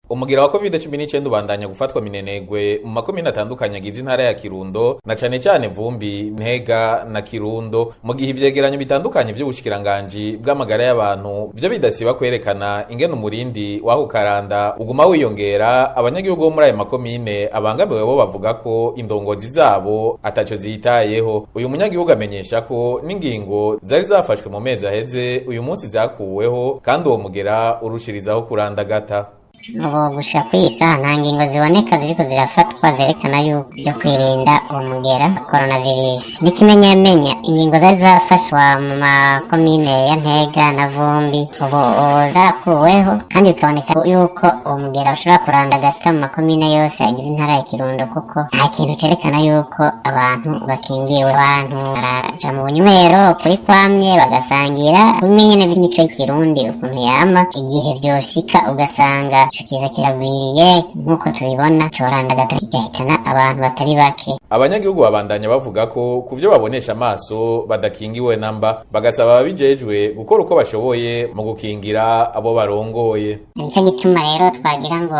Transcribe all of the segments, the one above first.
Umugira wa COVID-19 ubandanya gufatwa minenegwe mu makomine atandukanye agize intara ya Kirundo, na cane cane Vumbi, Ntega na Kirundo, mu gihe ivyegeranyo bitandukanye vy'ubushikiranganji bw'amagara y'abantu vyo bidasiba kwerekana ingene umurindi w'ako karanda uguma wiyongera. Abanyagihugu bo muri ayo makomine abangamiwe bo bavuga ko indongozi zabo ataco zitayeho. Uyu munyagihugu amenyesha ko n'ingingo zari zafashwe mu mezi aheze uyu munsi zakuweho, kandi uwo mugera urushirizaho kurandagata. Ubu gushika kw'iyi saha nta ngingo ziboneka ziriko zirafatwa zerekana yuko byo kwirinda uwo mugera coronavirus. N'ikimenyamenya, ingingo zari zafashwa mu makomine ya Ntega na Vumbi ubu zarakuweho, kandi bikaboneka yuko uwo mugera ushobora kurandagata mu makomine yose agize intara ya Kirundo, kuko nta kintu cerekana yuko abantu bakingiwe. Abantu baraja mu bunywero kuri kwamye, bagasangira kumwe nyene b'imico y'ikirundi ukuntu yama. Igihe vyoshika ugasanga ico kiza kiragwiriye nk'uko tubibona, corandagata kigahitana abantu batari bake. Abanyagihugu babandanya bavuga ko ku vyo babonesha amaso badakingiwe namba, bagasaba ababijejwe gukora uko bashoboye mu gukingira abo barongoye. Nico gituma rero twagira ngo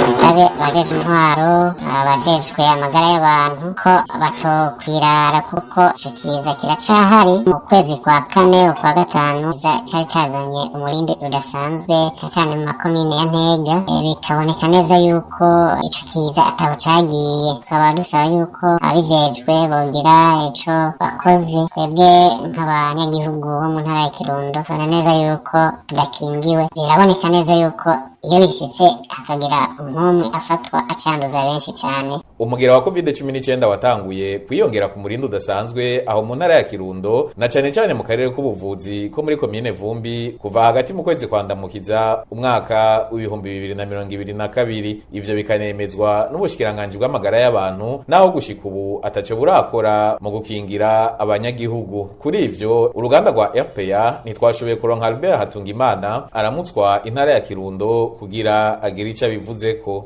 dusabe abajejwe intwaro, abajejwe amagara y'abantu ko batokwirara, kuko ico kiza kiracahari. Mu kwezi kwa kane, ukwa gatanu, cari cazanye umurindi udasanzwe cane mu makomine ya Ntega, bikaboneka neza yuko ico kiza atabo cagiye. Tukaba dusaba yuko abijejwe bogira ico bakoze. Twebwe nk'abanyagihugu bo mu ntara ya Kirundo tubona neza yuko tudakingiwe. Biraboneka neza yuko iyo bishitse hakagira umwe afatwa, acanduza benshi cane. Umugera wa COVID-19 watanguye kwiyongera ku murindi udasanzwe aho mu ntara ya Kirundo, na cane cane mu karere k'ubuvuzi ko muri komine Vumbi, kuva hagati mu kwezi kwa Ndamukiza umwaka w'2022. Ivyo bikanemezwa n'ubushikiranganji bw'amagara y'abantu, naho gushika ubu ataco burakora mu gukingira abanyagihugu. Kuri ivyo, uruganda rwa RPA ntitwashoboye kuronka Albert Hatungimana aramutswa intara ya Kirundo kugira agire ico abivuzeko.